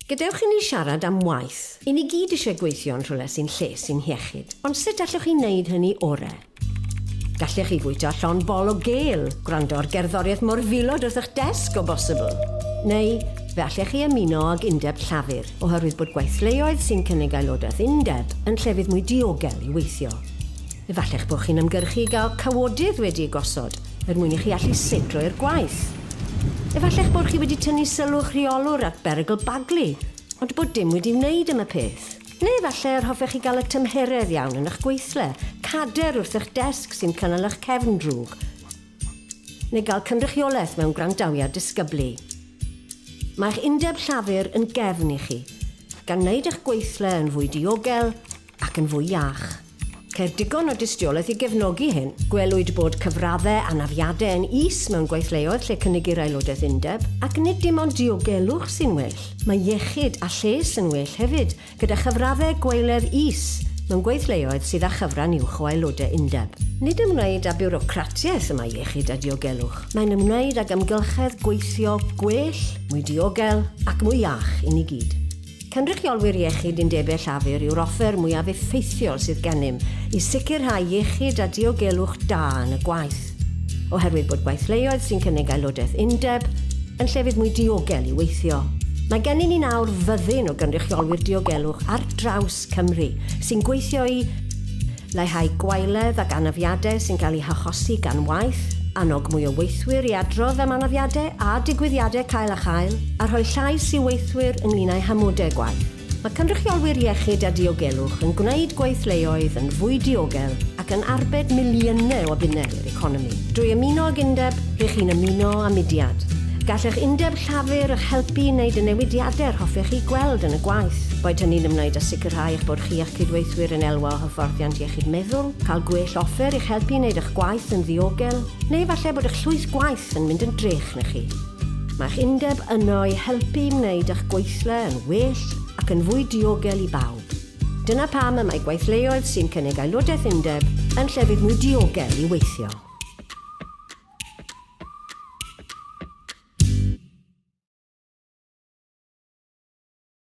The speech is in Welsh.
Gadewch i ni siarad am waith. I ni gyd eisiau gweithio yn rhywle sy'n lles i'n hiechyd, ond sut allwch chi wneud hynny orau? Gallech chi fwyta llond bol o gêl, gwrando ar gerddoriaeth morfilod wrth eich desg o bosibl. Neu, fe allech chi ymuno ag undeb llafur, oherwydd bod gweithleoedd sy'n cynnig aelodaeth undeb yn llefydd mwy diogel i weithio. Efallai'ch bod chi'n ymgyrchu i gael cawodydd wedi eu gosod, er mwyn i chi allu seiclo i'r gwaith. Efallai'ch bod chi wedi tynnu sylw'ch rheolwr at berygl baglu, ond bod dim wedi wneud am y peth. Neu efallai yr hoffech chi gael y tymheredd iawn yn eich gweithle, cader wrth eich desg sy'n cynnal eich cefn drwg, neu gael cynrychiolaeth mewn gwrandawiad disgyblu. Mae'ch undeb llafur yn gefn i chi, gan wneud eich gweithle yn fwy diogel ac yn fwy iach. Ceir digon o dystiolaeth i gefnogi hyn. Gwelwyd bod cyfraddau anafiadau yn is mewn gweithleoedd lle cynigir aelodaeth undeb, ac nid dim ond diogelwch sy'n well, mae iechyd a lles yn well hefyd, gyda chyfraddau gwaeledd is mewn gweithleoedd sydd â chyfran uwch o aelodau undeb. Nid ymwneud â biwrocratiaeth y mae iechyd a diogelwch, mae'n ymwneud ag amgylchedd gweithio gwell, mwy diogel ac mwy iach i ni gyd. Cynrychiolwyr iechyd undebau llafur yw'r offer mwyaf effeithiol sydd gennym i sicrhau iechyd a diogelwch da yn y gwaith, oherwydd bod gweithleoedd sy'n cynnig aelodaeth undeb yn llefydd mwy diogel i weithio. Mae gennyn ni nawr fyddin o gynrychiolwyr diogelwch ar draws Cymru sy'n gweithio i Leihau gwaeledd ac anafiadau sy'n cael eu hachosi gan waith, annog mwy o weithwyr i adrodd am anafiadau a digwyddiadau cael a chael, a rhoi llais i weithwyr ynglŷn â'u hamodau gwaith. Mae cynrychiolwyr iechyd a diogelwch yn gwneud gweithleoedd yn fwy diogel ac yn arbed miliynau o bunnau i'r economi. Drwy ymuno ag undeb, rŷch chi'n ymuno â mudiad. Gall eich undeb llafur eich helpu i wneud y newidiadau yr hoffech chi gweld yn y gwaith, boed hynny'n ymwneud â sicrhau eich bod chi a'ch cydweithwyr yn elwa o hyfforddiant iechyd meddwl, cael gwell offer i'ch helpu i wneud eich gwaith yn ddiogel, neu efallai bod eich llwyth gwaith yn mynd yn drech na chi. Mae eich undeb yno i helpu i wneud eich gweithle yn well ac yn fwy diogel i bawb. Dyna pam y mae gweithleoedd sy'n cynnig aelodaeth undeb yn llefydd mwy diogel i weithio.